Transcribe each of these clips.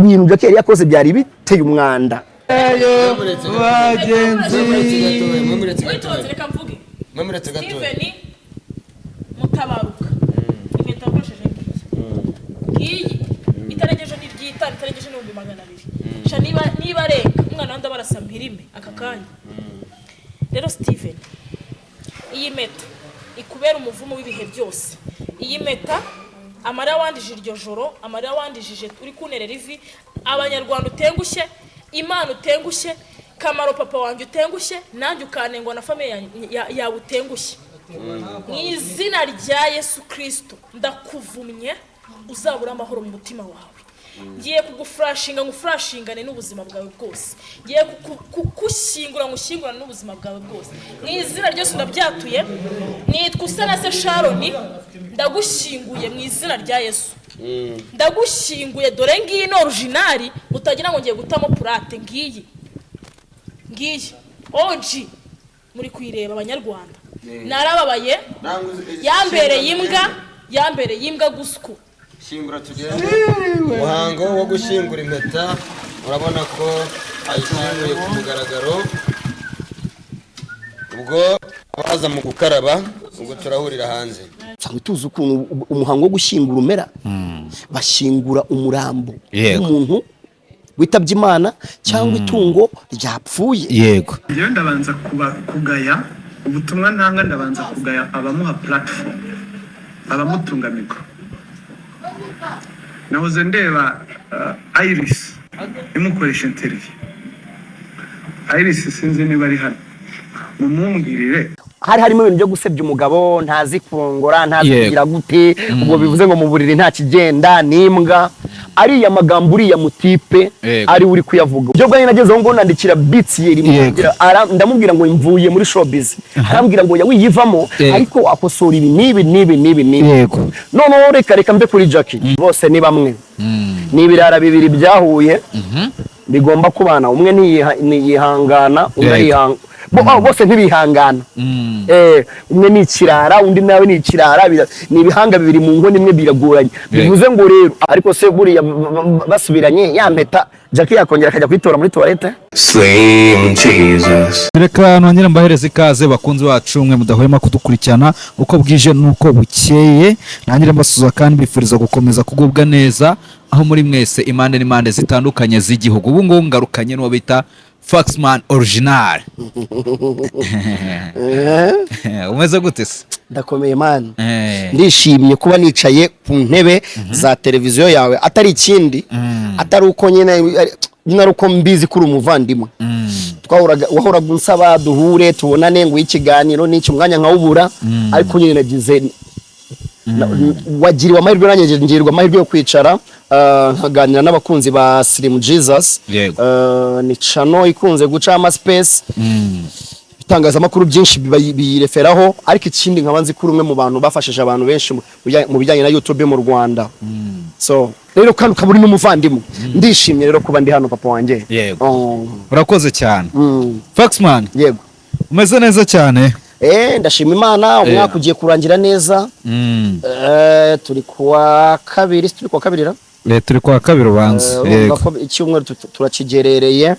Ibintu Jackie yari yakoze byari biteye umwanda. Bagenzi. Witonze, reka mvuge. Mwemuretse gatoya. Steven Mutabaruka, impeta yakoresheje ngiyi ngiyi, itarengeje n'iryitanu, itarengeje n'200,000. Sha, niba arenga, umwana wandi abarasa mpirime aka kanya. Rero Steven, iyi mpeta ikubera umuvumo w'ibihe byose. Iyi mpeta, amarira wandije iryo joro, amarira wandijije uri kunerera ivi, Abanyarwanda utengushye, Imana utengushye, Kamaro papa wanjye utengushye, nanjye ukanengwa na famille yawe utengushye, mu izina rya Yesu Kirisito ndakuvumye, uzabura amahoro mu mutima wawe. Ngiye kugufurashinga, ngufurashingane n'ubuzima bwawe bwose. Ngiye kugushyingura, ngushyingurane n'ubuzima bwawe bwose. Mu izina ryose ndabyatuye. Nitwa Usanase Sharoni, ndagushyinguye mu izina rya Yesu, ndagushyinguye. Dore ngiyi ni original, utagira ngo ngiye gutamo purate. Ngiyi ngiyi OG, muri kuyireba Abanyarwanda. Narababaye, yambereye imbwa, yambereye imbwa gusku. Shyingura tugende. Umuhango wo gushyingura impeta, urabona ko ayishyinguye ku mugaragaro. Ubwo abaza mu gukaraba, ubwo turahurira hanze. Nsanzwe tuzi ukuntu umuhango wo gushyingura umera. Bashyingura umurambo w'umuntu witabye Imana cyangwa itungo ryapfuye. Njyewe ndabanza kuba kugaya ubutumwa ntanga, ndabanza kugaya abamuha platform, abamutunga mikoro. Nahoze ndeba Iris imukoresha interview. Iris sinzi niba ari hano, mumumbwirire. Hari harimo ibintu byo gusebya umugabo, ntazi kurongora, ntazi kugira gute. Ubwo bivuze ngo mu buriri nta kigenda, n'imbwa. Ariya magambo uriya mutipe ari uri kuyavuga, ibyo bwanjye nagezeho ngo nandikira Bitsiyeri, ndamubwira ngo mvuye muri showbiz, arambwira ngo wiyivamo, ariko wakosora ibi n'ibi n'ibi n'ibi n'ibi. Noneho reka mbe kuri Jackie. Bose ni bamwe, ni ibirara bibiri byahuye bigomba kubana. Umwe ntiyihangana, undi arihanga. Bose ntibihangana. Umwe ni ikirara, undi nawe ni ikirara. Ni ibihanga bibiri mu nkono imwe, biragoranye. Bivuze ngo rero, ariko se buriya basubiranye, ya mpeta Jackie yakongera akajya kuyitora muri toilette? Slim Jesus. Reka nongere mbahereze ikaze, bakunzi bacu mwe mudahwema kudukurikirana uko bwije n'uko bukeye. Nangire mbasuhuza kandi mbifuriza gukomeza kugubwa neza aho muri mwese, impande n'impande zitandukanye z'igihugu. Ubu ngubu ngarukanye n'uwo bita Faxman Original. Umeze gute se? Ndakomeye, man. Eh. Ndishimye kuba nicaye ku ntebe za televiziyo yawe, atari ikindi, atari uko nyine ari uko mbizi ko uri umuvandimwe. Twahoraga, wahoraga unsaba duhure, tubonane, ngo ikiganiro n'iki, umwanya nkawubura, ariko nyine nagize wagiriwe amahirwe, nanjye ngirirwa amahirwe yo kwicara nkaganira n'abakunzi ba Slim Jesus. Ni channel ikunze guca ama space, ibitangazamakuru byinshi biyireferaho, ariko ikindi nkaba nzi ko uri umwe mu bantu bafashije abantu benshi mu bijyanye na YouTube mu Rwanda. So rero kandi ukaba uri n'umuvandimwe, ndishimye rero kuba ndi hano, papa wanjye. Oh, Urakoze cyane. Faxman. Yego. Umeze neza cyane. Ndashima Imana, umwaka ugiye kurangira neza. Turi kuwa kabiri, turi kuwa kabiri ra? Turi kwa kabiri ubanza. Urumva ko icyumweru turakigerereye.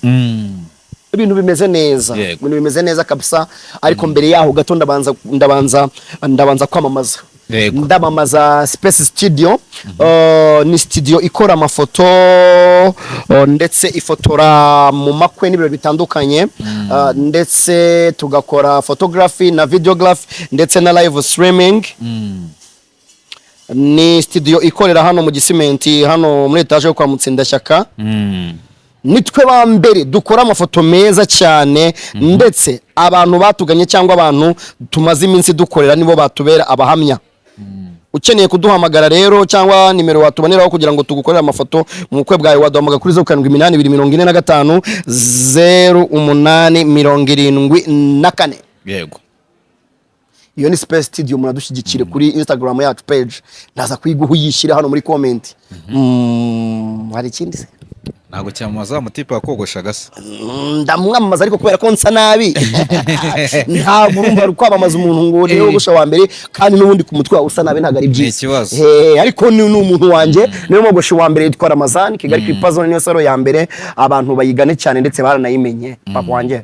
Ibintu bimeze neza. Ibintu bimeze neza kabisa, ariko mbere yaho gato ndabanza kwamamaza. Ndamamaza Space Studio. Ni studio ikora amafoto, ndetse ifotora mu makwe n'ibirori bitandukanye, ndetse tugakora photography na videography ndetse na live streaming. Ni studio ikorera hano mu Gisimenti, hano muri etaje yo kwa Mutsindashyaka. Nitwe ba mbere dukora amafoto meza cyane, ndetse abantu batuganye cyangwa abantu tumaze iminsi dukorera nibo batubera abahamya. Ukeneye kuduhamagara rero cyangwa nimero watuboneraho kugira ngo tugukorere amafoto mu bukwe bwawe, waduhamagara kuri 0782450874. Iyo ni Space Studio. Muradushyigikire kuri Instagram yacu page, ndaza kuyiguha uyishyire hano muri comment. Hari ikindi se? Ntabwo cyamamaza wa mutipe wakogoshaga se? Ndamwamamaza, ariko kubera ko nsa nabi, ntabwo urumva ari kwamamaza umuntu ngo niwe wogosha wa mbere, kandi n'ubundi ku mutwe wawe usa nabi, ntabwo ari byiza. Ikibazo. Ariko ni umuntu wanjye, niwe mwogoshi wa mbere, yitwa Ramazani, Kigali Clipper Zone, niyo salon ya mbere, abantu bayigane cyane, ndetse baranayimenye, papa wanjye.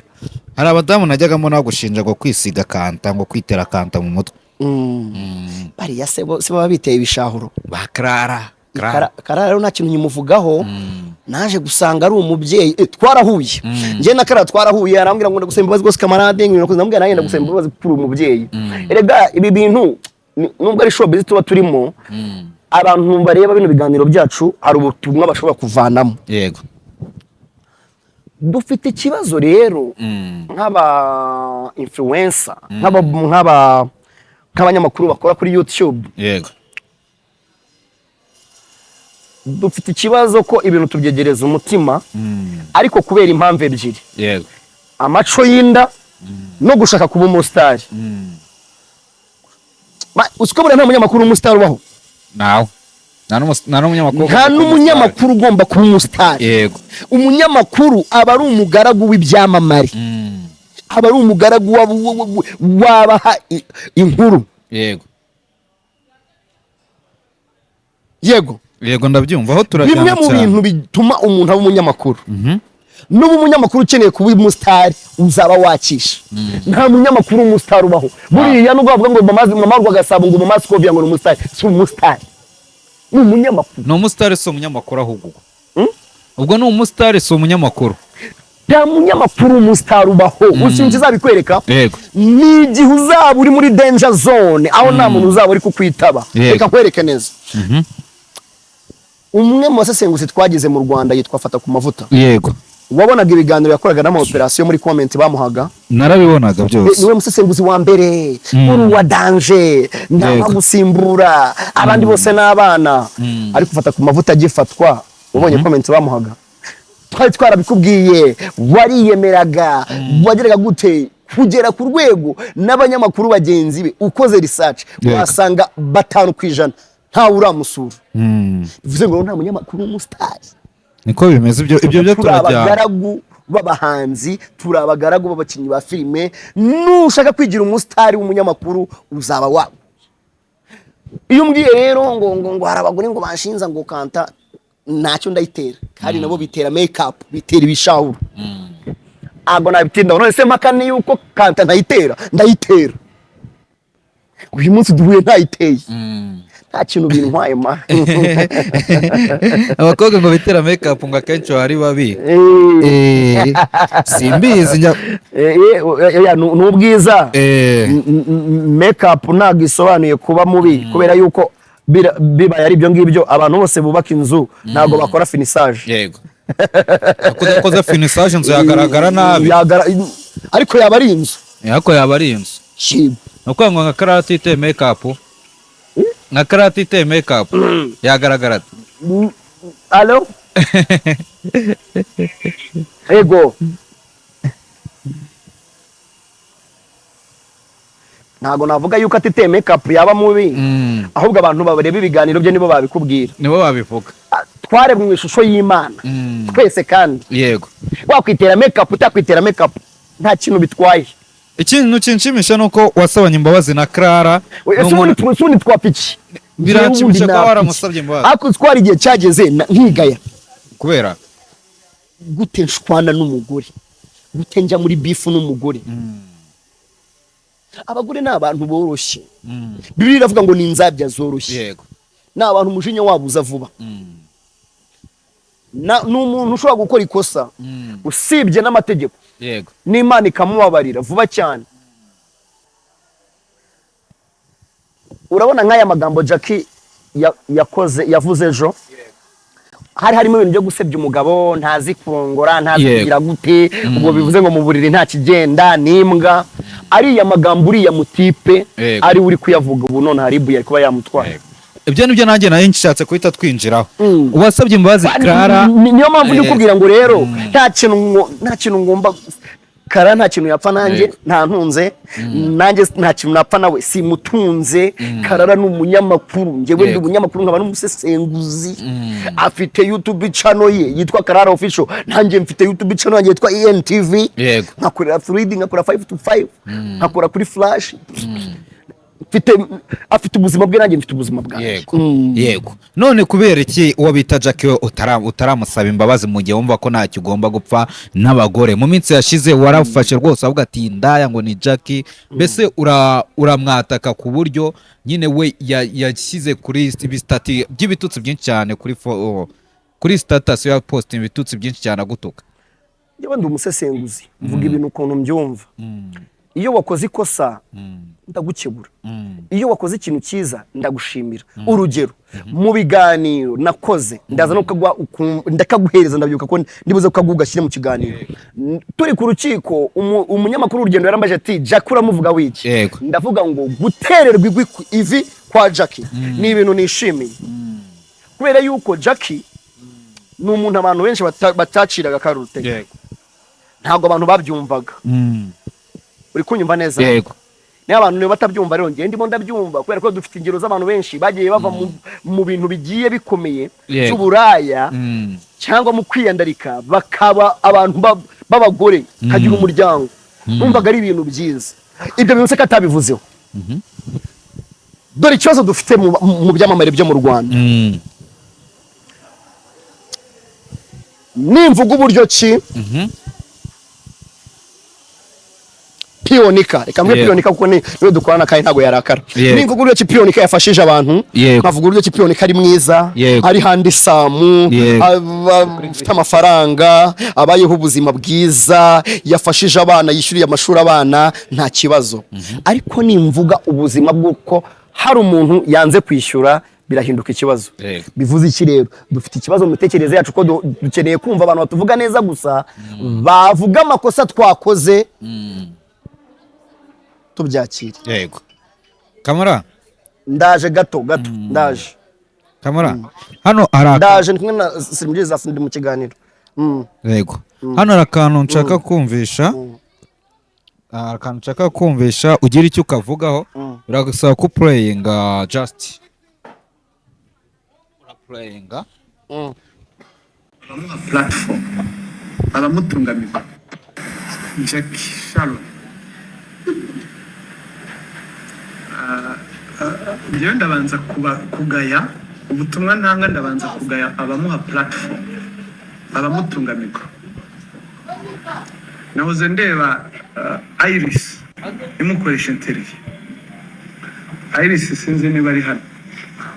Hari abadamu najyagamo nagushinja ngo kwisiga kanta, ngo kwitera kanta mu mutwe. Bariya se bo se baba biteye ibishahuro? Ba Clara. Karara rero nta kintu nyimuvugaho, naje gusanga ari umubyeyi. Twarahuye, njye na Karara twarahuye, arambwira ngo ndagusaba imbabazi rwose camarade, ngo nakoze, ndamubwira nanjye ndagusaba imbabazi kuri umubyeyi. Erega ibi bintu nubwo ari showbiz tuba turimo, abantu bareba bino biganiro byacu hari ubutumwa bashobora kuvanamo. Dufite ikibazo rero nk'aba influencer, nk'abanyamakuru bakora kuri YouTube. Dufite ikibazo ko ibintu tubyegereza umutima, ariko kubera impamvu ebyiri: amaco y'inda no gushaka kuba umusitari. Uzi ko buriya nta munyamakuru w'umusitari ubaho? Nawe nta n'umunyamakuru Nta n'umunyamakuru ugomba kuba umusitari. Umunyamakuru aba ari umugaragu w'ibyamamare, aba ari umugaragu wabaha inkuru. Yego. Yego, ndabyumva, aho turajyana Bimwe mu cyane. bintu bituma umuntu aba umunyamakuru, nuba umunyamakuru ukeneye kuba umusitari, uzaba wakisha. Nta munyamakuru w'umusitari ubaho. Buriya nubwo bavuga ngo mama Rwagasabo, ngo mama Scovia, ngo ni umusitari, si umusitari, ni umunyamakuru. Ni umusitari, si umunyamakuru ahubwo. Ubwo ni umusitari, si umunyamakuru. Nta munyamakuru w'umusitari ubaho. Uzi ikintu kizabikwereka? Ni igihe uzaba uri muri danger zone, aho nta muntu uzaba uri kukwitaba. Reka nkwereke neza. Umwe mu basesenguzi twagize mu Rwanda yitwa Fata ku Mavuta. Wabonaga ibiganiro yakoraga n'ama operation muri comment bamuhaga? Narabibonaga byose. Niwe musesenguzi wa mbere, uri uwa danger, ntawagusimbura, abandi bose n'abana. Ariko Fata ku Mavuta agifatwa, ubonye comment bamuhaga? "Twari twarabikubwiye, wariyemeraga, wageraga gute?" Kugera ku rwego n'abanyamakuru bagenzi be, ukoze research, wasanga 5% ntawe uramusura. Bivuze ngo nta munyamakuru w'umusitari. Niko bimeze, ibyo byo Turi turajyana. abagaragu b'abahanzi, turi abagaragu b'abakinnyi ba filime. Nushaka kwigira umusitari w'umunyamakuru, uzaba wabo. Iyo umbwiye rero ngo hari abagore ngo banshinza ngo kanta, ntacyo, ndayitera, kandi nabo bitera make up, bitera ibishahuro, ntabwo nabitinda. None se mpaka ni yuko kanta ntayitera? Ndayitera. Uyu munsi duhuye ntayiteye, nta kintu bintwaye ma. Abakobwa ngo bitera make up ngo akenshi baba ari babi. Simbizi njya. Ni ubwiza. Make up ntabwo isobanuye kuba mubi, kubera yuko bibaye ari ibyo ngibyo, abantu bose bubaka inzu ntabwo bakora finissage. Yego, udakoze finissage inzu yagaragara nabi. Ariko yaba ari inzu. Ariko yaba ari inzu. Shit. Ni ukuvuga ngo nka Karate iteye make up, nka Karate iteye make up yagaragara ate? Allo, ego, ntabwo navuga yuko atiteye make up yaba mubi, ahubwo abantu bareba ibiganiro bye nibo babikubwira. Nibo babivuga. Ah, twaremwe mu ishusho y'Imana twese kandi wakwitera make up, utakwitera make up, nta kintu bitwaye. Ikintu kinshimisha ni uko wasabanye imbabazi na Clara. Ese Ni ubundi ese ubundi twapfa iki? Biranshimisha Ubundi kuba napfa iki? waramusabye imbabazi. Ariko twari igihe cyageze nkigaya. Kubera? Gute nshwana n'umugore? Gute njya muri beef n'umugore? Abagore ni abantu boroshye. Bibiliya iravuga ngo ni inzabya zoroshye. Ni abantu umujinya wabo uza vuba. Ni umuntu ushobora gukora ikosa, usibye n'amategeko, n'Imana ikamubabarira vuba cyane. Urabona nk'aya magambo Jackie yakoze, yavuze ejo, hari harimo ibintu byo gusebya umugabo, ntazi kurongora, ntazi kugira gute, ubwo bivuze ngo mu buriri nta kigenda, n'imbwa. Ariya magambo uriya mutipe ari we uri kuyavuga ubu none, hari ibuye kuba yamutwaye. Ibyo nibyo nanjye nari nshatse guhita twinjiraho. Uwasabye imbabazi Clara. Niyo mpamvu ndi kubwira ngo rero nta kintu ngomba. Kara nta kintu yapfa nanjye, nta ntunze nanjye, nta kintu napfa nawe, simutunze. Karara ni umunyamakuru, njyewe ndi umunyamakuru nkaba n'umusesenguzi. Afite YouTube channel ye yitwa Karara Official, nanjye mfite YouTube channel yanjye yitwa ENTV. Nkakorera 3D, nkakora 5 to 5, nkakora kuri Flash. Mfite, afite ubuzima bwe, nanjye mfite ubuzima bwanjye. Yego, none kubera iki uwo bita Jackie we utaramusaba imbabazi, mu gihe wumva ko ntacyo ugomba gupfa n'abagore? Mu minsi yashize warafashe rwose avuga ati indaya ngo ni Jackie, mbese uramwataka ku buryo nyine we yashyize kuri ibistati by'ibitutsi byinshi cyane kuri status ya post, ibitutsi byinshi cyane agutuka. Njyewe ndi umusesenguzi, mvuga ibintu ukuntu mbyumva. Iyo wakoze ikosa ndagukebura, iyo wakoze ikintu cyiza ndagushimira. Urugero, mu biganiro nakoze, ndaza no kukaguha ndakaguhereza, ndabyuka ko ndibuze kukaguha ugashyire mu kiganiro. Turi ku rukiko, umunyamakuru w'Urugendo yarambaje ati: "Jack uramuvuga wiki?" Ndavuga ngo gutererwa igwi ku ivi kwa Jackie ni ibintu nishimiye, kubera yuko Jackie ni umuntu abantu benshi bataciraga karute. Ntabwo abantu babyumvaga. Uri kunyumva neza? Yego. Niba abantu niba batabyumva rero, njye ndimo ndabyumva, kubera ko dufite ingero z'abantu benshi bagiye bava mu bintu bigiye bikomeye by'uburaya cyangwa mu kwiyandarika, bakaba abantu b'abagore, kagira umuryango. Numvaga ari ibintu byiza. Ibyo bintu se ko atabivuzeho? Dore ikibazo dufite mu byamamare byo mu Rwanda. Nimvuga uburyo ki Piyonika, reka mvuge Piyonika kuko ni niwe dukorana kandi ntabwo yarakara. Nimvuga uburyo ki Piyonika yafashije abantu, nkavuga uburyo ki Piyonika ari mwiza, ari handsome, afite amafaranga, abayeho ubuzima bwiza, yafashije abana, yishyuriye amashuri abana, nta kibazo. Ariko nimvuga ubuzima bw'uko hari umuntu yanze kwishyura, birahinduka ikibazo. Bivuze iki rero? Dufite ikibazo mu mitekerereze yacu, ko dukeneye kumva abantu batuvuga neza gusa, bavuga amakosa twakoze tubyakire. Yego, Kamara. Ndaje gato gato, ndaje. Kamara, hano hari Ndaje, ndi kumwe na Slim Jesus, ndi mu kiganiro. Yego, hano hari akantu nshaka kumvisha, hari akantu nshaka kumvisha ugira icyo ukavugaho. Biragusaba ko pureyinga, just urapureyinga. Abamuha platform, abamutunga mikoro, Jackie Sharon. Njyewe ndabanza kugaya ubutumwa ntanga, ndabanza kugaya abamuha platform, abamutunga mikoro. Nahoze ndeba Iris imukoresha interview. Iris sinzi niba ari hano,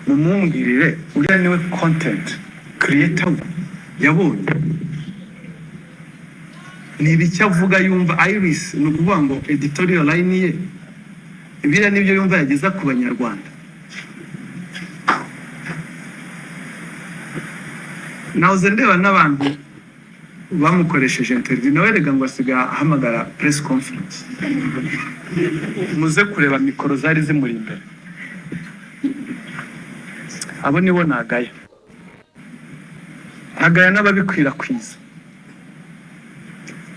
mumumbwirire, uriya niwe content creator we yabonye? Ni ibiki avuga yumva? Iris, ni ukuvuga ngo editorial line ye, biriya nibyo yumva yageza ku Banyarwanda? Nahoze ndeba n'abantu bamukoresheje interview nawe, rega ngo asigaye ahamagara press conference. Muze kureba mikoro zari zimuri imbere. Abo nibo nagaya, nkagaya n'ababikwirakwiza,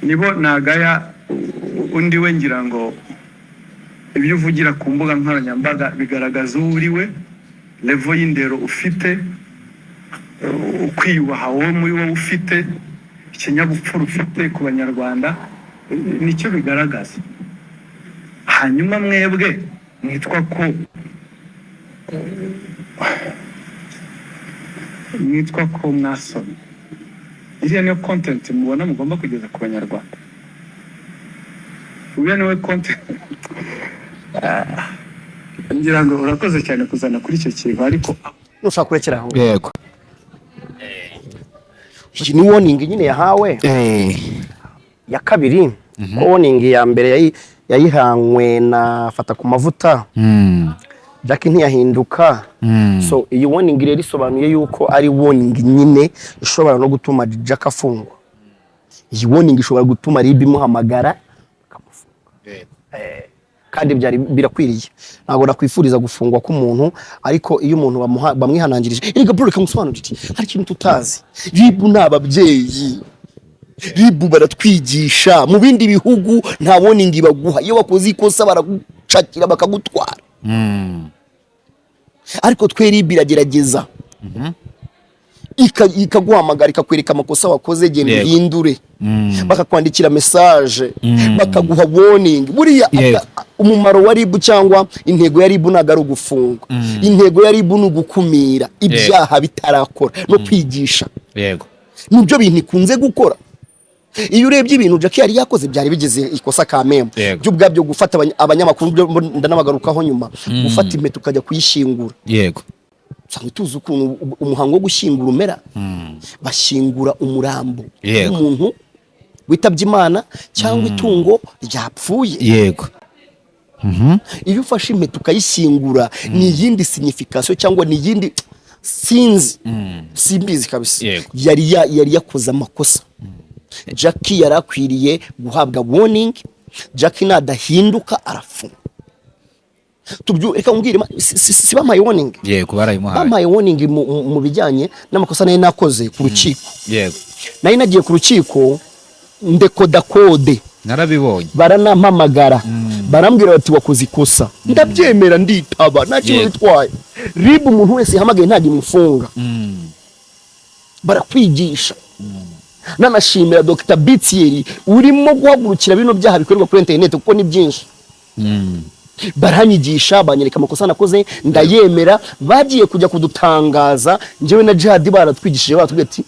nibo nagaya. Undi we, ngira ngo ibyo uvugira ku mbuga nkoranyambaga bigaragaza uwo uri we, level y'indero ufite, ukwiyubaha wowe muri wowe ufite, ikinyabupfura ufite ku Banyarwanda, nicyo bigaragaza. Hanyuma mwebwe mwitwa ko mwasomye, iriya niyo content mubona mugomba kugeza ku Banyarwanda? Uriya niwe content? Ngira ngo urakoze cyane kuzana kuri icyo kintu, ariko Nushaka kurekera aho. Yego. Iyi ni warning nyine yahawe ya kabiri, ko warning ya mbere yayihanywe na Fata ku Mavuta. Jackie ntiyahinduka. So iyi warning rero isobanuye yuko ari warning nyine ishobora no gutuma Jack afungwa. Iyi warning ishobora gutuma RIB imuhamagara bakamufunga. Kandi byari birakwiriye. Ntabwo nakwifuriza gufungwa k'umuntu, ariko iyo umuntu bamwihanangirije, erega bro, reka ngusobanurire, hari ikintu tutazi: RIB ni ababyeyi. RIB baratwigisha. Mu bindi bihugu nta warning baguha, iyo wakoze ikosa baragucakira bakagutwara, ariko twe RIB iragerageza ikaguhamagara, ikakwereka amakosa wakoze, genda uhindure, bakakwandikira message, bakaguha warning. Buriya umumaro wa RIB cyangwa intego ya RIB ntabwo ari ugufunga. Intego ya RIB ni ugukumira ibyaha bitarakora no kwigisha. Nibyo bintu ikunze gukora. Iyo urebye ibintu Jackie yari yakoze, byari bigize ikosa kamembe byo ubwabyo gufata abanyamakuru, byo ndanabagarukaho nyuma, gufata impeta ukajya kuyishyingura. Usanga tuzi ukuntu umuhango wo gushyingura umera, bashyingura umurambo w'umuntu witabye Imana cyangwa itungo ryapfuye. Iyo ufashe impeta ukayishyingura, ni iyindi signification cyangwa ni iyindi, sinzi, simbizi kabisa. Yari yakoze amakosa. Jackie yari akwiriye guhabwa warning. Jackie nadahinduka arafunga. Reka nkubwire, si bampaye warning? Yego, barayimuhaye. Bampaye warning mu bijyanye n'amakosa nari nakoze ku rukiko. Nari nagiye ku rukiko ndekoda code. Narabibonye. Baranampamagara, barambwira bati: "Wakoze ikosa." Ndabyemera, nditaba, nta kintu bitwaye. RIB umuntu wese yahamagaye ntabwo imufunga, barakwigisha. Nanashimira Dr Bitieri urimo guhagurukira bino byaha bikorerwa kuri interineti, kuko ni byinshi. Baranyigisha, banyereka amakosa nakoze, ndayemera. Bagiye kujya kudutangaza njyewe na Jihad, baratwigishije, baratubwiye ati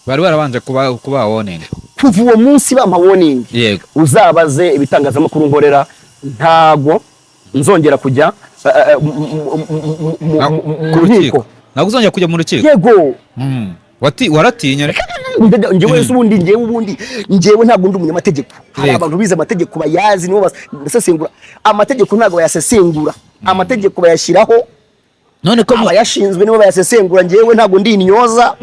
Bari barabanje kuba warning. Kuva uwo munsi bampa warning, uzabaze ibitangazamakuru nkorera, ntago nzongera kujya Ku mu nkiko. rukiko ntabwo uzongera kujya mu rukiko? Yego. Waratinye? Njyewe se ubundi, njyewe ubundi, njyewe ntabwo ndi umunyamategeko. Hari abantu bize amategeko bayazi, nibo basesengura amategeko. Ntabwo bayasesengura, amategeko bayashyiraho None ko abayashinzwe, nibo bayasesengura. Njyewe ntabwo ndi intyoza.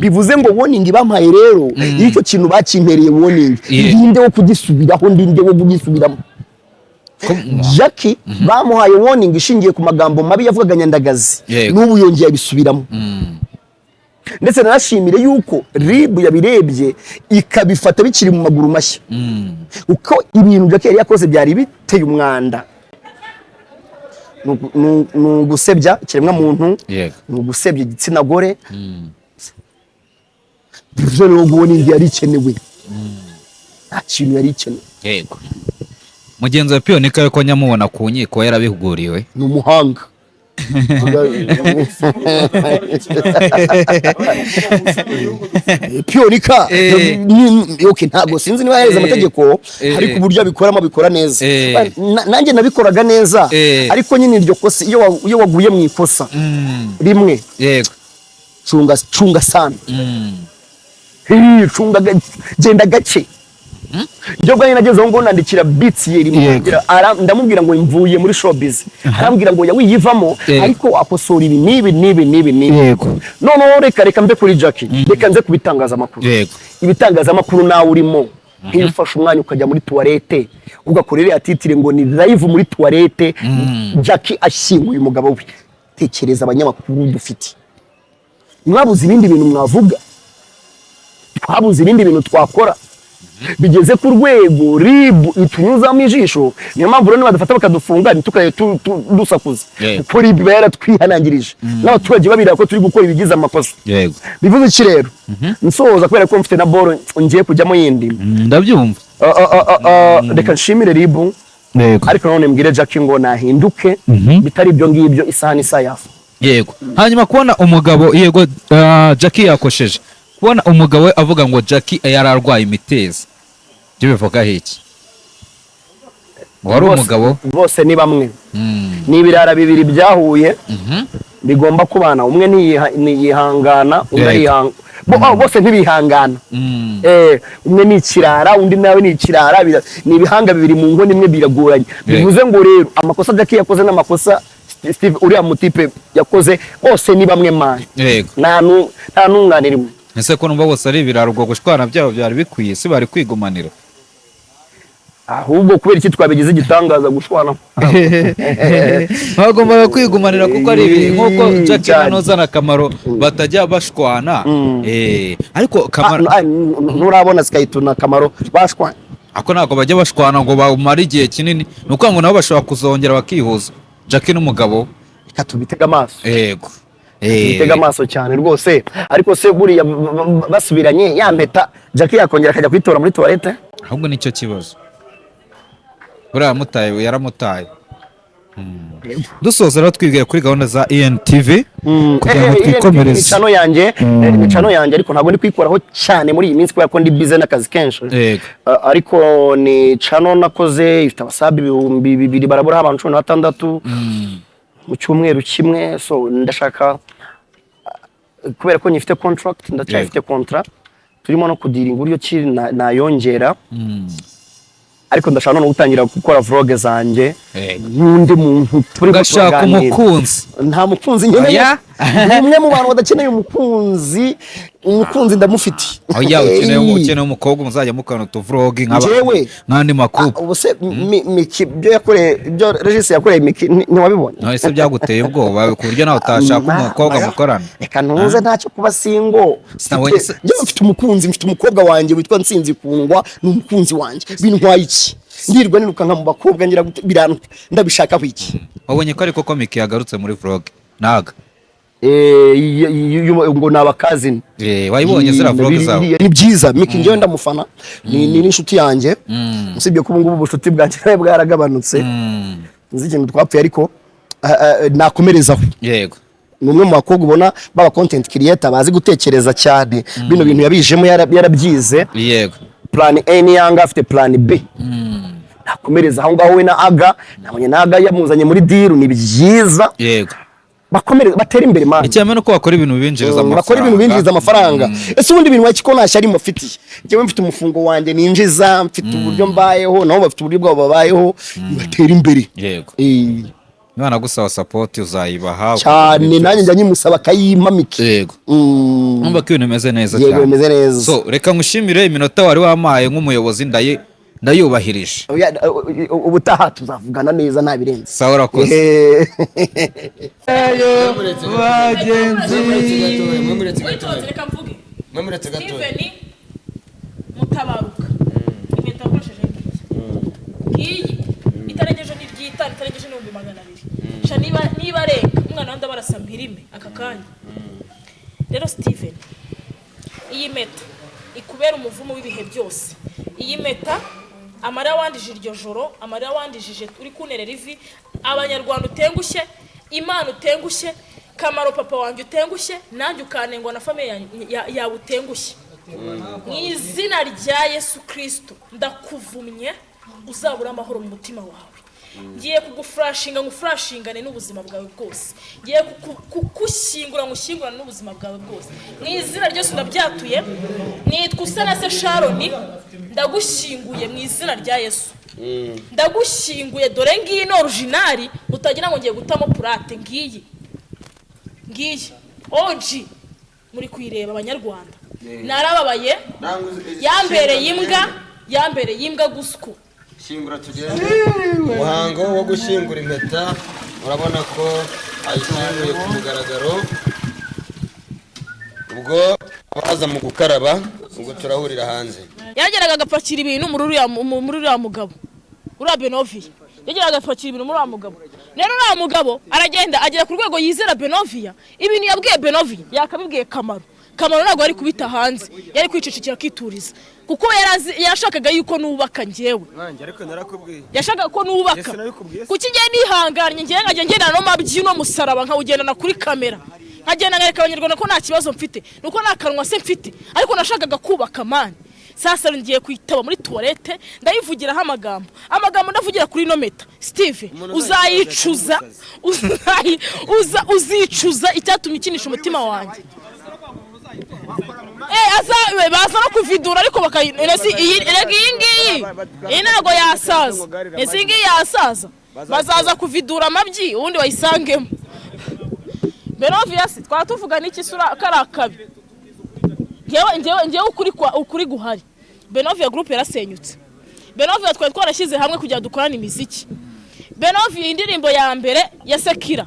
Bivuze ngo warning bampaye rero, iyo icyo kintu bakimpereye warning, ndinde wo kugisubiraho, ndinde wo kugisubiramo. Jackie bamuhaye warning ishingiye ku magambo mabi yavugaga nyandagazi. N'ubu yongeye abisubiramo. Ndetse nanashimire yuko RIB yabirebye ikabifata bikiri mu maguru mashya, uko ibintu Jackie yari yakoze byari biteye umwanda. Ni ugusebya ikiremwamuntu, ni ugusebya igitsina gore. Bivuze rero ngo warning yari ikenewe, nta kintu yari ikenewe. Yego, mugenzi wa Piyonika ko nyamubona ku nkiko yarabihuguriwe. Ni umuhanga. Piyonika okay, ntabwo sinzi niba yarize amategeko, ariko uburyo abikoramo abikora neza. Nanjye nabikoraga neza, ariko nyine iryo kosa, iyo waguye mu ikosa rimwe, cunga, cunga sana. Hi, cunga genda gake. Njye ubwanjye nagezeho ngo nandikira Bitieri, ndamubwira ngo mvuye muri showbiz, arambwira ngo yawiyivamo, ariko akosora ibi n'ibi n'ibi n'ibi n'ibi. Noneho reka mve kuri Jackie, reka nze ku bitangazamakuru. Ibitangazamakuru nawe urimo, nk'iyo ufashe umwanya ukajya muri toilette ugakora iriya titre ngo ni live muri toilette, Jackie ashyinguye umugabo we, tekereza abanyamakuru dufite. Mwabuze ibindi bintu mwavuga? Twabuze ibindi bintu twakora? Bigeze ku rwego RIB itunyuzamo ijisho. Niyo mpamvu rero nibadufata bakadufunga, ntitukaye dusakuza, kuko RIB iba yaratwihanangirije n'abaturage babireba ko turi gukora ibigize amakosa. Bivuze iki rero? Nsoza, kubera ko mfite na boro ngiye kujyamo yindi. Ndabyumva. Reka nshimire RIB, ariko nanone mbwire Jackie ngo nahinduke, bitari ibyo ngibyo isaha n'isaha yafa. Yego, hanyuma kubona umugabo, yego, Jackie yakosheje, kubona umugabo we avuga ngo Jackie yari arwaye imitezi, ibyo bivugaho iki? Wari umugabo. Bose ni bamwe, ni ibirara bibiri byahuye bigomba kubana. Umwe ntiyihangana, undi arihanga. Bose ntibihangana. Umwe ni ikirara, undi nawe ni ikirara. Ni ibihanga bibiri mu nkono imwe, biragoranye. Bivuze ngo rero amakosa Jackie yakoze n'amakosa Steve uriya mutipe yakoze, bose ni bamwe man. Nta ntunganira imwe. Ese ko numva bose ari ibirara, ubwo gushwana byabo byari bikwiye? Si bari kwigumanira? Ahubwo kubera iki twabigize igitangaza gushwana? Bagombaga kwigumanira kuko ari ibi nk'uko Jackie Cyane. na na Kamaro batajya bashwana. Ariko Kamaro Nturabona Sikayito na Kamaro bashwana? Ako ntabwo bajya bashwana ngo bamare igihe kinini. Ni ukuvuga ngo nabo bashobora kuzongera bakihuza, Jackie n'umugabo. Reka tubitege amaso. Yego. Tubitege amaso cyane rwose. Ariko se buriya basubiranye, ya mpeta Jackie yakongera akajya kuyitora muri toilette? Ahubwo nicyo kibazo, buriya yaramutaye, yaramutaye. Dusoza rero, twibwira kuri gahunda za ENTV kugira ngo twikomereze. Imicano yanjye, imicano yanjye, ariko ntabwo ndi kuyikoraho cyane muri iyi minsi kubera ko ndi busy n'akazi kenshi. Ariko ni channel nakoze ifite abasabi 2000, barabura abantu 16 mu cyumweru kimwe. So ndashaka, kubera ko nyifite contract, ndacyafite contrat, turimo no kudealinga uburyo ki nayongera. Ariko ndashaka no gutangira gukora vlog zanjye nk'undi muntu turi Ugashaka turaganira. umukunzi. Nta mukunzi nkeneye. Oya. Ni umwe mu bantu badakeneye umukunzi. Umukunzi ndamufite. Oya, ukeneye, ukeneye umukobwa muzajya mukorana utuvlog Njyewe? nk'andi makupe. Ubu se Miki ibyo yakoreye, ibyo Regis yakoreye Miki, ntiwabibonye? None se byaguteye ubwoba ku buryo nawe utashaka umukobwa mukorana? Reka ntuze, ntacyo kuba single. Sinabonye Njyewe mfite umukunzi, mfite umukobwa wanjye witwa Nsinzi Kundwa, ni umukunzi wanjye. Bintwaye iki? Ndirwa nirukanka mu bakobwa ngira gute? Ndabishakaho iki? Wabonye ko ariko ko Miki yagarutse muri vlog naga? Ngo ni abakazini. Wayibonye ziriya vlog zabo? Ni byiza. Miki njyewe ndamufana, ni n'inshuti yanjye, usibye ko ubu ngubu ubucuti bwanjye nawe bwaragabanutse. Nzi ikintu twapfuye, ariko nakomerezaho. Ni umwe mu bakobwa ubona baba content creator bazi gutekereza cyane. Bino bintu yabijemo yarabyize. Plan A ni yanga, afite plan B. Nakomereza aho ngaho we na Aga. Nabonye na Aga yamuzanye muri deal, ni byiza. Bakomereze, batere imbere, man. Icyambere ni uko bakora ibintu binjiriza amafaranga. Bakora ibintu binjiriza amafaranga. Ese ubundi ibintu waki ko nta shyari mufitiye? Njyewe mfite umufungo wanjye ninjiza, mfite uburyo mbayeho, nabo bafite uburyo bwabo babayeho, batera imbere. Niba gusaba support uzayibaha? Cyane, nanjye njya nyimusaba akayimpa, Miki. Numva ko ibintu bimeze neza Yego, cyane. bimeze neza. So reka ngushimire, iminota wari wampaye nk'umuyobozi ndayubahirije. Oya, ubutaha tuzavugana neza, nta birenze. Sawa, urakoze. Bagenzi, mwemuretse Witonze. gatoya. Reka mvuge. Mwemuretse gatoya. Steven Mutabaruka, impeta wakoresheje ngiyi, ngiyi itarengeje n'iryitanu, itarengeje n'200,000. Sha niba arenga, umwana wandi abarasa mpirime aka kanya. Rero Steven, iyi mpeta ikubera umuvumo w'ibihe byose. Iyi mpeta, amarira wandije iryo joro, amarira wandijije uri kunerera ivi, Abanyarwanda utengushye, Imana utengushye, Kamaro papa wanjye utengushye, nanjye ukanengwa na famille yawe utengushye, mu izina rya Yesu Kirisito ndakuvumye, uzabura amahoro mu mutima wawe. Ngiye kugufurashinga, ngufurashingane n'ubuzima bwawe bwose. Ngiye kugushyingura, ngushyingurane n'ubuzima bwawe bwose. Mu izina ryose ndabyatuye. Nitwa Usanase Sharoni, ndagushyinguye mu izina rya Yesu, ndagushyinguye. Dore ngiyi ni original, utagira ngo ngiye gutamo purate. Ngiyi, ngiyi OG, muri kuyireba Abanyarwanda. Narababaye, yambereye imbwa, yambereye imbwa gusku. Shyingura tugende. Umuhango wo gushyingura impeta, urabona ko ayishyinguye ku mugaragaro. Ubwo abaza mu gukaraba, ubwo turahurira hanze. Yageraga agapakira ibintu muri uriya mugabo, uriya Benoviya. Yageraga agapakira ibintu muri uriya mugabo. Rero uriya mugabo aragenda agera ku rwego yizera Benoviya. Ibintu yabwiye Benoviya yakabibwiye Kamaro. Kamaro ntabwo yari kubita hanze, yari kwicecekera akituriza, kuko yarazi yashakaga yuko nubaka njyewe. Nanjye ariko narakubwiye. Yashakaga ko nubaka. Ese nabikubwiye se? Kuki ngiye nihanganye, ngiye nkajya ngendana no mabyino, musaraba nkawugendana kuri kamera, nkagenda nkareka Abanyarwanda ko nta kibazo mfite, nuko nta kanwa se mfite, ariko nashakaga kubaka, man. Sasa ngiye kuyitaba muri toilette, ndayivugiraho amagambo, amagambo ndavugira kuri ino meta. Steve, uzayicuza, uzicuza icyatumye ukinisha umutima wanjye. Baza no kuvidura, ariko bakayi ese iyi, erega iyi ngiyi, iyi ntabwo yasaza. Ese iyi ngiyi yasaza? Bazaza kuvidura amabyi ubundi bayisangemo. Benovia si twaba tuvuga n'iki sura kari akabi. Ngewe ukuri kwa ukuri guhari, Benovia Group yarasenyutse. Benovia twari twarashyize hamwe kugira dukorane imiziki. Benovia, indirimbo ya mbere ya secular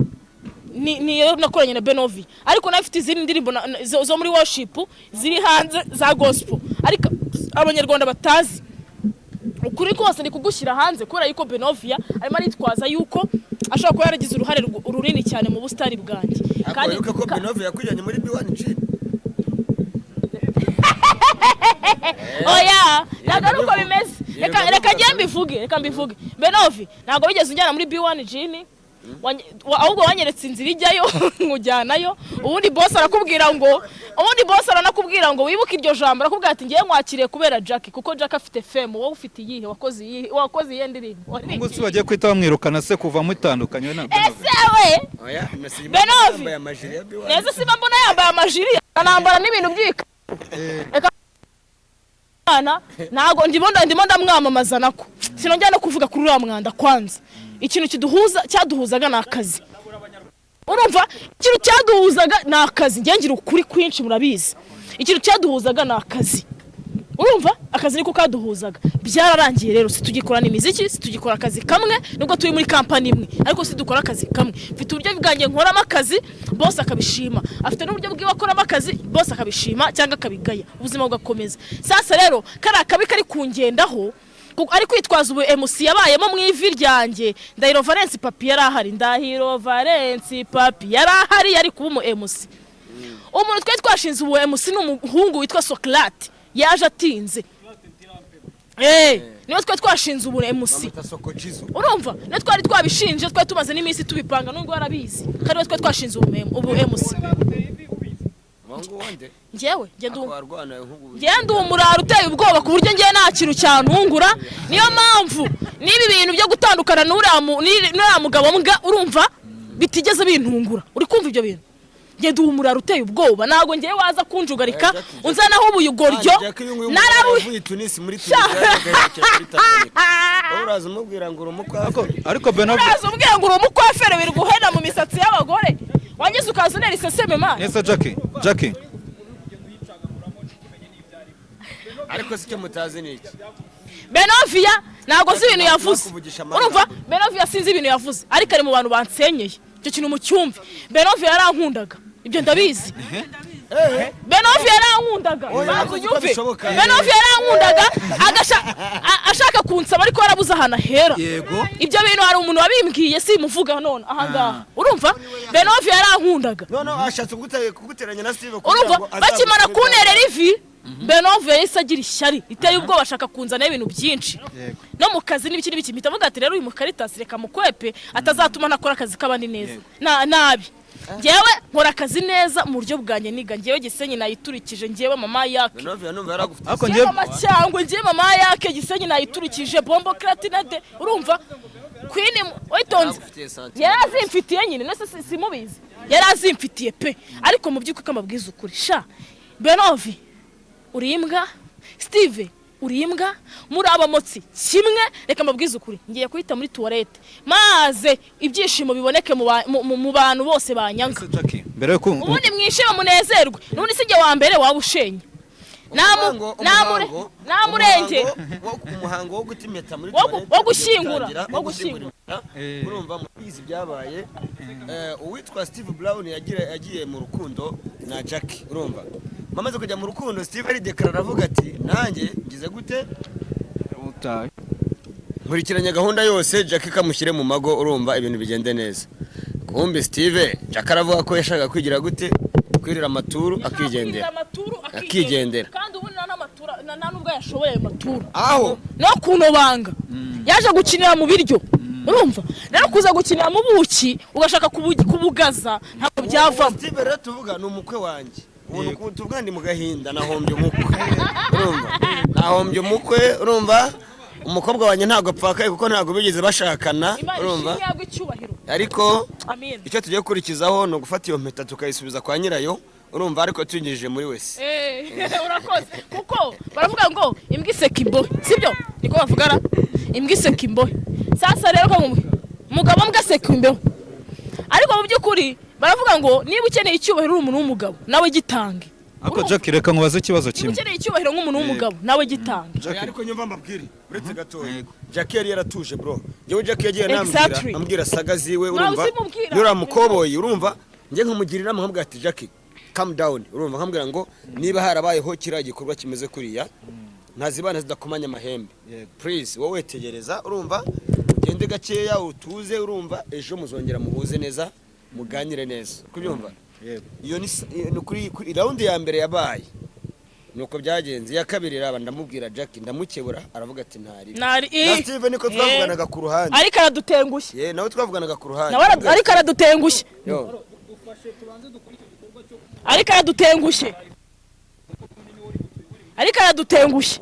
niyo nakoranye na Benovia, ariko nawe afite izindi ndirimbo zo muri worship ziri hanze za gospel, ariko Abanyarwanda batazi. Ukuri kose ni kugushyira hanze kubera yuko Benovia arimo aritwaza yuko ashobora kuba yaragize uruhare runini cyane mu busitari bwanjye. Ariko wibuke ko Benovia yakujyanye muri B1G. Oya, ntabwo ari uko bimeze. Reka njye mbivuge, reka mbivuge. Benovi, ntabwo wigeze unjyana muri B1 Gin, ahubwo wanyeretse inzira ijyayo nkujyanayo. Ubundi boss aranakubwira ngo wibuke iryo jambo, arakubwira ati: "Ngiye nkwakiriye kubera Jack, kuko Jack afite fame. Wowe ufite iyihe? Wakoze iyihe? Wakoze iyihe ndirimbo?" Ubwo si bagiye guhita bamwirukana se kuva mutandukanye we na Benovia? Ese we Oya. Benovi. Yambaye amajiri ya B1. Neza, siba mbona yambaye amajiri, anambara n'ibintu byika. Reka mwana, ntago ndimo ndamwamamaza, nako sinongera no kuvuga kuri uriya mwanda. Kwanza ikintu kiduhuza, cyaduhuzaga ni akazi. Urumva, ikintu cyaduhuzaga ni akazi. Njye ngira ukuri kwinshi, murabizi. Ikintu cyaduhuzaga ni akazi. Urumva, akazi niko kaduhuzaga. Byararangiye rero, situgikorana imiziki, situgikora akazi kamwe, nubwo turi muri kampani imwe, ariko sidukora akazi kamwe. Mfite uburyo bwanjye nkoramo akazi, bose akabishima. Afite n'uburyo bwiwe akoramo akazi, bose akabishima cyangwa akabigaya, ubuzima bugakomeza. Sasa rero kariya kabi kari kungendaho kuko ari kwitwaza ubu MC yabayemo mu ivi ryanjye. Ndahiro Valence Papi yari ahari, Ndahiro Valence Papi yari ahari, yari kuba umu MC. Umuntu twari twashinze ubu MC ni umuhungu witwa Socrate, yaje atinze. Niwe twari twashinze ubu MC. Bamwita Soko Jizo. Urumva, niwe twari twabishinje, twari tumaze n'iminsi tubipanga, nubwo warabizi kandi niwe twari twashinze ubu MC. Wangu wande. Njyewe ngenda ubu Akwarwana nk'ubu. Ngenda uwo muraro uteye ubwoba ku buryo ngewe nta kintu cyantungura. Niyo mpamvu n'ibi bintu byo gutandukana n'uriya mugabo mbwa, urumva, bitigeze bintungura. Uri kumva ibyo bintu? Ngenda uwo muraro uteye ubwoba, ntabwo ngewe waza kunjugarika unzanaho ubuyugoryo. Narabu Narabu Tunisi, muri Tunisia, agaherekera kuri Tanganyika. Wowe uraza umubwira ngo uri umukwaferi. Ariko Benovia Uraza umbwira ngo uri umukwafere, wiri guhena mu misatsi y'abagore, wangize ukaza unera iseseme, mana. Neza, Jackie, Jackie. Ariko si cyo mutazi ni iki? Benovia ntabwo nzi ibintu yavuze. Kuvugisha amanga. Urumva, Benovia sinzi ibintu yavuze, ariko ari mu bantu bansenyeye. Icyo kintu mucyumve. Benovia yarankundaga, ibyo ndabizi. Benovia yarankundaga. Oya, Banza ntabwo unyumve. bishoboka. Benovia yarankundaga, ashaka kunsaba, ariko yarabuze ahantu ahera. Ibyo bintu hari umuntu wabimbwiye, simuvuga none ahangaha. Urumva, Benovia yarankundaga. No, ashatse kuguteranya na Steve kugira Urumva, ngo bakimara azagusubize. kunterera ivi, Benovia yahise agira ishyari riteye ubwoba, ashaka kunzanaho ibintu byinshi no mu kazi n'ibiki n'ibiki. Mpita avuga ati: "Rero uyu mukaritasi reka mukwepe, atazatuma ntakora akazi k'abandi neza na nabi." Njyewe nkora akazi neza mu buryo bwanjye, niga. Njyewe Gisenyi nayiturikije, njyewe mama yake. Benovia numva yaragufite. Ariko Njyewe njyewe mama cyangwa njyewe mama yake, Gisenyi nayiturikije, bombo kratinade. Urumva, Queen witonze. Yaragufitiye sentiment. Yari azimfitiye nyine, nese simubizi, yari azimfitiye pe. Ariko mu by'ukuri kamabwiza ukuri, sha Benovi uri imbwa, Steve uri imbwa, muri abamotsi kimwe. Reka mbabwize ukuri, ngiye kuhita muri toilette maze ibyishimo biboneke mu bantu bose banyanga. Ese Jackie, mbere yo Ubundi mwishime munezerwe, n'ubundi si njye wa mbere waba ushenye. Namurenge. Umuhango wo guta impeta muri toilette Wo gushyingura, ugiye gutangira, wo gushyingura. impeta. Urumva, mubizi byabaye, uwitwa Steve Brown yagiye mu rukundo na Jackie. Urumva, bamaze kujya mu rukundo, Steve aridekarara aravuga ati: "Nanjye ngize gute?" Nkurikiranye gahunda yose, Jackie kamushyire mu mago. Urumva, ibintu bigende neza. Kumbe Steve, Jackie aravuga ko yashakaga kwigira gute? Kwirira amaturu akigendera. Amaturu. Akigendera. Kandi ubundi nta n'amaturu, nta nubwo yashoboye ayo maturu aho no kunobanga. Yaje gukinira mu biryo. Urumva rero, kuza gukinira mu buki ugashaka kubugaza, ntabwo byavamo. Steve rero tuvuga ni umukwe wanjye ubu, ni uku tuvuga ndi mu gahinda, nahombye umukwe. Urumva, nahombye umukwe. Urumva, umukobwa wanjye ntabwo apfakaye kuko ntabwo bigeze bashakana. Imana Urumva, ishimwe, yagwa icyubahiro. Ariko Amen. icyo tugiye gukurikizaho ni ugufata iyo mpeta tukayisubiza kwa nyirayo. Urumva, ariko tuyinyujije muri wese. Urakoze, kuko baravuga ngo imbwa iseka imbohe, sibyo? Niko bavuga ra, imbwa iseka imbohe. Sasa rero ko mugabo mbwa aseka imbeho, ariko mu by'ukuri baravuga ngo niba ukeneye icyubahiro uri umuntu w'umugabo, nawe gitange. Ariko Jackie, reka nkubaze ikibazo Niba kimwe. ukeneye icyubahiro nk'umuntu w'umugabo, nawe gitanga. Oya, ariko nyumva mbabwire, uretse gatoya, Jackie yari yaratuje, bro. Njyewe Jackie yagiye anambwira, ambwira saga ziwe, Nawe urumva, uzimubwira. yuriya mukoboyi, urumva, njye nkamugira inama, nkamubwira ati: "Jackie, calm down," urumva, nkamubwira ngo niba harabayeho kiriya gikorwa kimeze kuriya, ntazibana zidakomanya amahembe. Please, wowe tegereza, urumva, ugende gakeya, utuze, urumva, ejo muzongera muhuze neza, muganire neza, kubyumva. Iyo ni kuri round ya mbere yabaye nuko byagenze. Iya kabiri iraba, ndamubwira Jackie, ndamukebura, aravuga ati ntari na Steve niko twavuganaga ku ruhande. Ariko aradutengushye. Ye, nawe twavuganaga ku ruhande. Nawe ariko aradutengushye. Yo. Ariko aradutengushye, ariko aradutengushye.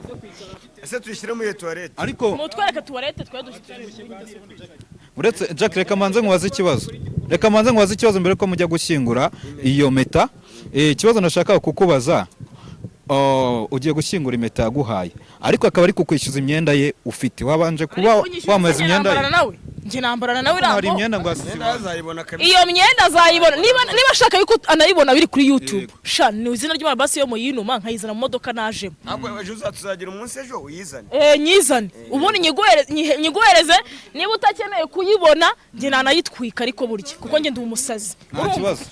Ese tuyishyire muri toilette? Ariko Mutwereke toilette twari dufite. Uretse Jack, reka manze nkubaze ikibazo, reka manze nkubaze ikibazo mbere ko mujya gushyingura iyo mpeta. Ikibazo nashakaga kukubaza, oh, ugiye gushyingura impeta yaguhaye, ariko akaba ari kukwishyuza imyenda ye ufite, wabanje kuba wamuheza imyenda ye? Nambarana nawe, njye nambarana nawe. Hari Rambo. imyenda ngo asize. Imyenda azayibona kabisa. Iyo myenda azayibona niba ashaka yuko anayibona biri kuri YouTube. Sha, ni izina ry'Imana, basi yo muyinuma nkayizana mu modoka najemo. Ntabwo ejo tuzagira umunsi, ejo uyizane. Eh, nyizane ubundi nyiguhereze. Niba utakeneye kuyibona, njye nanayitwika, ariko burya kuko njye ndi umusazi. Nta kibazo.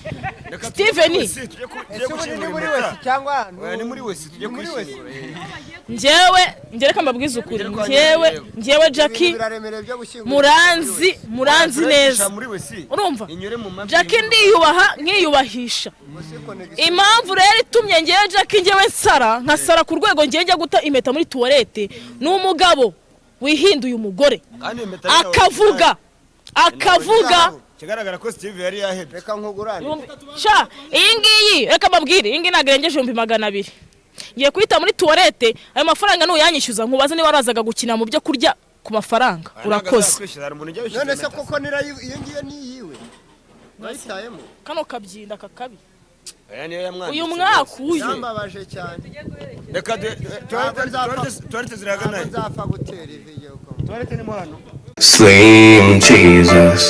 Reka Steven. tujye tujye Ese ubu ni gushyingura muri impeta. wese cyangwa? Oya, ni muri wese tujye Ni muri kwishyingura. Njyewe njye reka mbabwize ukuri, njyewe Jackie Biraremereye byo gushyingura. muranzi neza. Muri wese. Urumva? Inyure mu mavi. Jackie ndiyubaha, nkiyubahisha. Impamvu rero itumye ngewe Jackie ngewe nsara, nkasara ku rwego ngewe njya guta impeta muri toilette, ni umugabo wihinduye umugore. Kandi impeta ni Akavuga. Kigaragara ko Steve yari yahebye. Reka nkugurane. Sha, iyi ngiyi, reka mbabwire, iyi ngiyi ntabwo irengeje 200,000. Ngiye kuyita muri toilette. Ayo mafaranga nuyanyishyuza, nkubaze niba warazaga gukina mu byo kurya ku mafaranga. Urakoze. Hari umuntu ujya wishyuza None se impeta? koko nirayi iyo ngiyo ni iyiwe wayitayemo? Kano kabyinda kakabi. Aya niyo yamwanditse. Uyu mwaka uyu. Yambabaje cyane. Reka toilette ziragana Ntabwo he? nzapfa gutera ivi yuko Toilette ni mo hano. Slim Jesus.